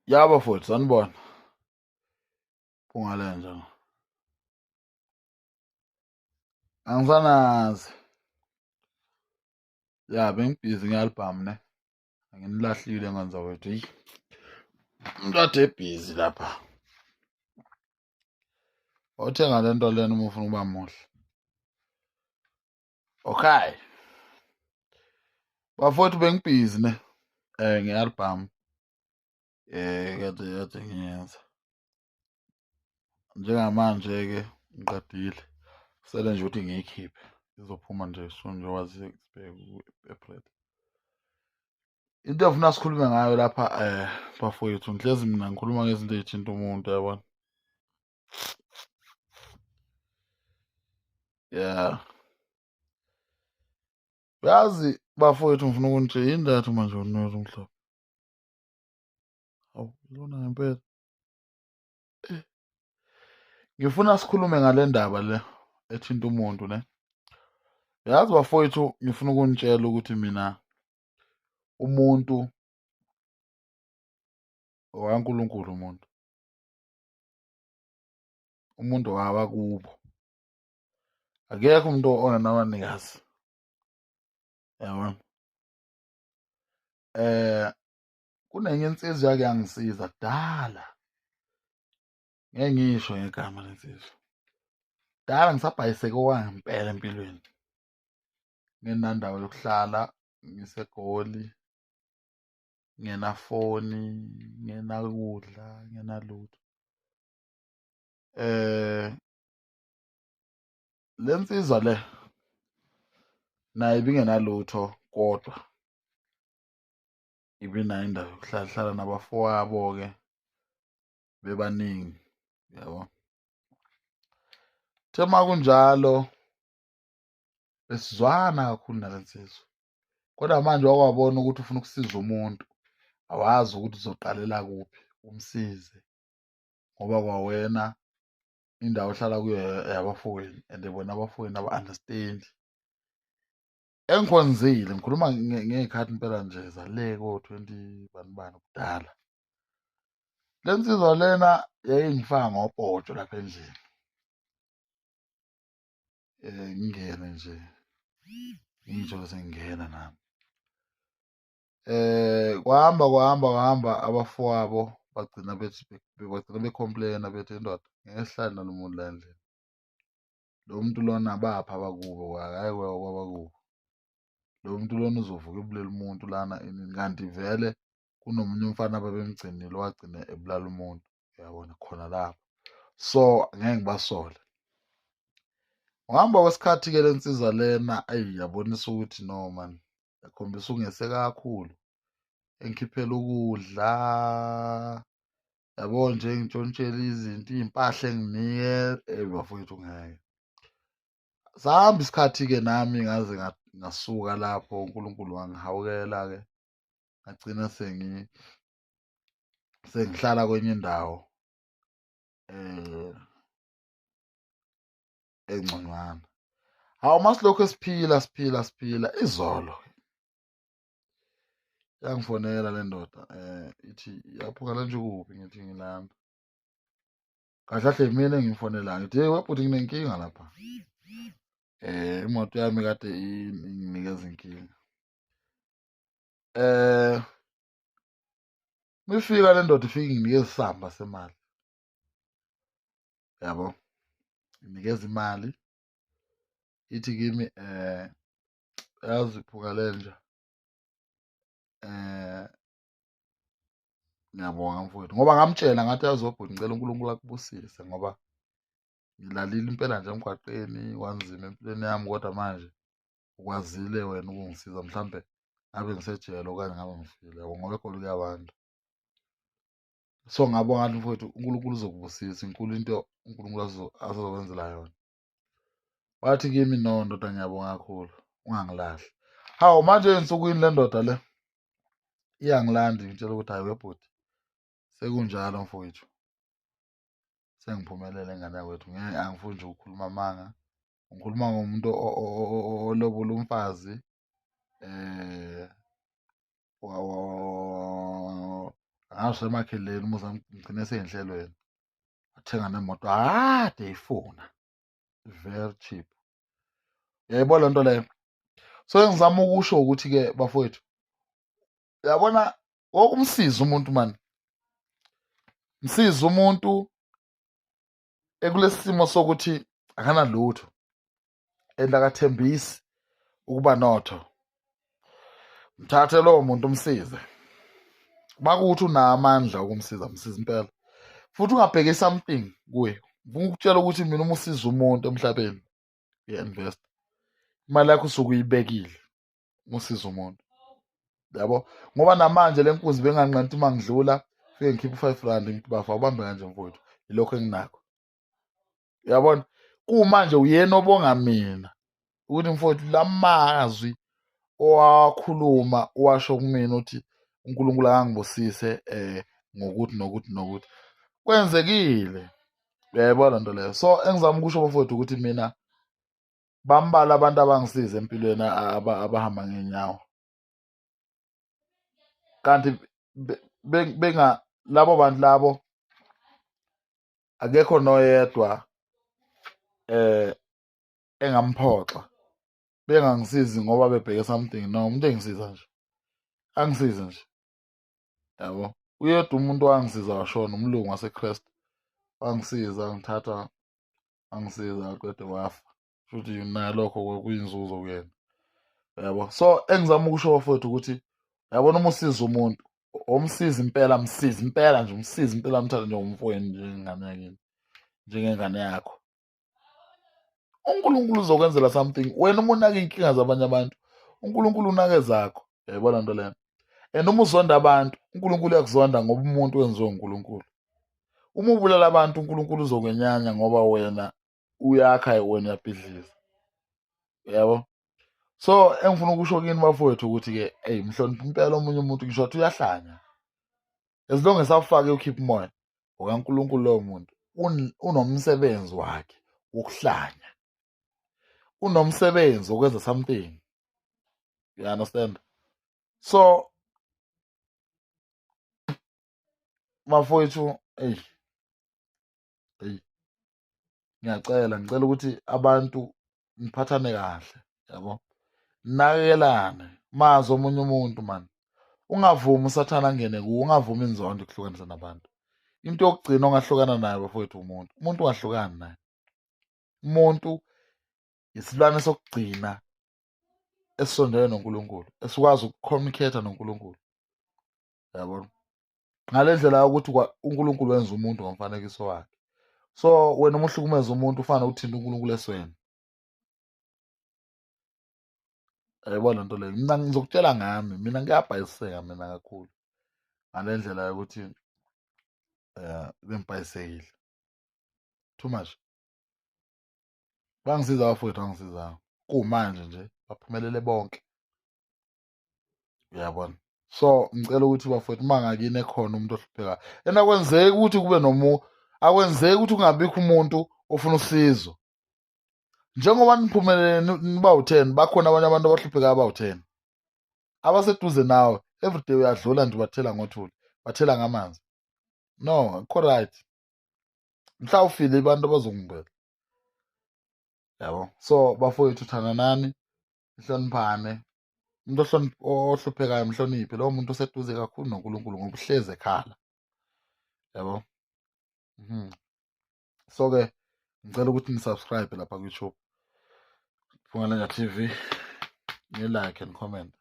Ya bafowethu, sanibona. Phunga lenja. Angisanazi. Ya bengibhizi nge-album ne. Anginilahlile nganza wethu. Eyi. Umuntu ade ebhizi lapha. Awuthenga le nto lena uma ufuna ukuba muhle. Okay. Bafowethu bengibhizi ne. Nge-album. Kade ngiyenza. Njengamanje-ke ngiqedile. Kusele nje ukuthi ngiyikhiphe. Izophuma nje soon njengoba sibheke ku-April. Into engifuna sikhulume ngayo lapha bafowethu, ngihlezi mina ngikhuluma ngezinto ey'thinta umuntu, yabona. Yeah. Uyazi bafowethu ngifuna ukunitshela yini le yathi manje unwele umhlophe. Hawu, ilona ngempela. Ngifuna sikhulume ngale ndaba le ethinta umuntu ne. Yazi bafowethu ngifuna ukunitshela ukuthi mina umuntu okaNkulunkulu umuntu. Umuntu wabakubo. Akekho umuntu ongenabanikazi. Yabona? Kunenye insizwa yake yangisiza kudala. Ngeke ngisho ngegama lensizwa. Kudala ngisabhayiseke okwangempela empilweni. Nginendawo yokuhlala ngiseGoli, ngingenafoni, ngingenakudla, ngingenalutho. Le nsizwa le nayo ibingenalutho kodwa ibinayo indawo yokuhlala, ihlala nabafowabo-ke bebaningi, yabo. Kuthe uma kunjalo besizwana kakhulu nale nsizwa, kodwa manje wakwabona ukuthi ufuna ukusiza umuntu, awazi ukuthi uzoqalela kuphi umsize, ngoba kwawena indawo ohlala kuyo yabafowenu and bona abafowenu aba-understand. Engikhonzile ngikhuluma ngey'khathi impela nje zale ko-twenty bani bani kudala. Le nsizwa lena yayingifaka ngopotsho lapha endlini. Ngingene nje ngiyithole sengingena nami. Kwahamba kwahamba kwahamba abafowabo bagcina bethi bagcina becomplaina bethi indoda ngeke sihlale nalo muntu la endlini. Lo muntu lona bapha abakubo akayi kwabakubo. Lo muntu lona uzovuka ebulele umuntu lana inini, kanti vele kunomunye umfana ababemgcinile owagcina ebulala umuntu, uyabona khona lapho. So ngeke ngibasole. Ngokuhamba kwesikhathi-ke le nsizwa lena eyi yabonisa ukuthi no man, yakhombisa ukungeseka kakhulu, engikhiphela ukudla, yabo nje ngitshontshela izinto, iy'mpahla enginike, bafowethu ngeke. Sahamba isikhathi-ke nami ngaze ngasuka lapho, uNkulunkulu wangihawukela-ke, ngagcina sengihlala kwenye indawo engconywana. Hawu, masilokhu siphila siphila siphila, izolo yangifonela le ndoda ithi yaphuka le nje kuphi, ngithi ngilana. Kahle kahle yimina engimfonelayo, ngithi hey webhuti nginenkinga lapha. Imoto yami kade inginikeza inkinga. Mifika le ndoda ifike inginikeza isamba semali. Yabo, inikeza imali ithi kimi yazi phuka lenja. Ngiyabonga mfowethu, ngoba ngamtshela ngathi yazi webhuti ngicela uNkulunkulu akubusise ngoba ngilalile impela nje emgwaqeni kwanzima empilweni yami, kodwa manje ukwazile wena ukungisiza, mhlambe ngabe ngisejele okanye ngabe ngifile, yabo, ngoba eGoli kuyabanda. So ngabonga ngathi mfowethu uNkulunkulu uzokubusisa, inkulu into uNkulunkulu azokwenzela yona. Wathi kimi no ndoda ngiyabonga kakhulu, ungangilahli. Hawu manje ey'nsukwini le ndoda le iyangilanda ingitshela ukuthi hayi webhuti sekunjalo mfowethu, sengiphumelele ngane yakwethu, ngeke angifuni nje ukukhuluma amanga. Ngikhuluma ngomuntu olobola umfazi Angazi usemakheleni umuzi wami ngigcine seyinhlelweni. Wathenga nemoto akade eyifuna. Very cheap. Uyayibona le nto leyo? So engizama ukusho ukuthi-ke bafowethu, uyabona wokumsiza umuntu mani, msiza umuntu ekulesi simo sokuthi akanalutho and akathembisi ukuba notho. Mthathe lowo muntu umsize. Makuwuthi unawo amandla okumsiza, msize impela. Futhi ungabheki something kuye. Ngifuna ukutshela ukuthi mina uma usiza umuntu emhlabeni, uya-invest. Imali yakho usuke uyibekile uma usiza umuntu. Yabo? Ngoba namanje le nkunzi benganqanti uma ngidlula, fike ngikhiphe u-5 rand ngithi bafa ubambe kanje mfowethu. Yilokho enginakho. Uyabona? Kumanje uyena obonga mina ukuthi mfowethu lamazwi owakhuluma washo kumina ukuthi uNkulunkulu akangibusise ngokuthi nokuthi nokuthi kwenzekile. Uyayibona nto leyo. So engizama ukusho bafowethu ukuthi mina bambalwa abantu abangisiza empilweni abahamba ngeenyawo. Kanti benga labo bantu labo akekho noyedwa engamphoxa bengangisizi ngoba bebheke something. No, umuntu engisiza nje angisize nje, yabo. Uyedwa umuntu owangisiza washona, umlungu waseChrist, wangisiza ngithatha angisiza aqede wafa. Futhi nalokho kwakuyinzuzo kuyena, yabo. So engizama ukusho bafowethu ukuthi yabona uma usiza umuntu, omsiza impela, msiza impela nje, umsiza impela, mthathe njengomfowenu, njengengane yakini, njengengane yakho. uNkulunkulu uzokwenzela something. Wena uma unaka iy'nkinga zabanye abantu, uNkulunkulu unake zakho. Uyayibona nto leyo? And uma uzonda abantu, uNkulunkulu uyakuzonda ngoba umuntu wenziwe uNkulunkulu. Uma ubulala abantu, uNkulunkulu uzokwenyanya ngoba wena uyakha, wena uyabhidliza. Yabo? So engifuna ukusho kini bafowethu ukuthi-ke, eyi, mhloniphe impela omunye umuntu, ngisho ukuthi uyahlanya. As long as awufake ukhipha umoya, okaNkulunkulu lowo muntu unomsebenzi wakhe wokuhlanya. Unomsebenzi wokwenza something. You understand? So bafowethu, eyi eyi ngiyacela, ngicela ukuthi abantu niphathane kahle, yabo, nakekelane, mazi omunye umuntu man. Ungavumi usathana angene kuwe, ungavumi inzondo ikuhlukanise nabantu. Into yokugcina ongahlukana nayo bafowethu umuntu, umuntu ungahlukani naye. Umuntu isilwane sokugcina esisondele noNkulunkulu, esikwazi ukucommunicate noNkulunkulu, yabona, ngale ndlela yokuthi uNkulunkulu wenza umuntu ngomfanekiso wakhe. So wena uma uhlukumeza umuntu ufana uthinta uNkulunkulu esweni. Yayibona lento leyo? Mina ngizokutshela ngami, mina ngiyabhayiseka mina kakhulu ngale ndlela yokuthi bengibhayisekile too much. Bangisiza abafowethu, bangisiza kumanje nje baphumelele bonke, uyabona. So ngicela ukuthi bafowethu uma ngakini ekhona umuntu ohluphekayo, and akwenzeki ukuthi kube nomu, akwenzeki ukuthi kungabikho umuntu ofuna usizo. Njengoba niphumelele niba u-10, bakhona abanye abantu abahluphekayo abawu-10 abaseduze nawe. Everyday uyadlula nje bathela ngothuli, bathela ngamanzi. No, akukho right. Mhla ufile abantu abazokumbela, yabo. So bafowethu, thandanani, nihloniphane. Umuntu ohluphekayo mhloniphe, lowo muntu oseduze kakhulu noNkulunkulu ngoba uhlezi ekhala, yabo. So ke ngicela ukuthi ni-subscribe lapha ku-YouTube, Phungalenja TV, ni-like and comment.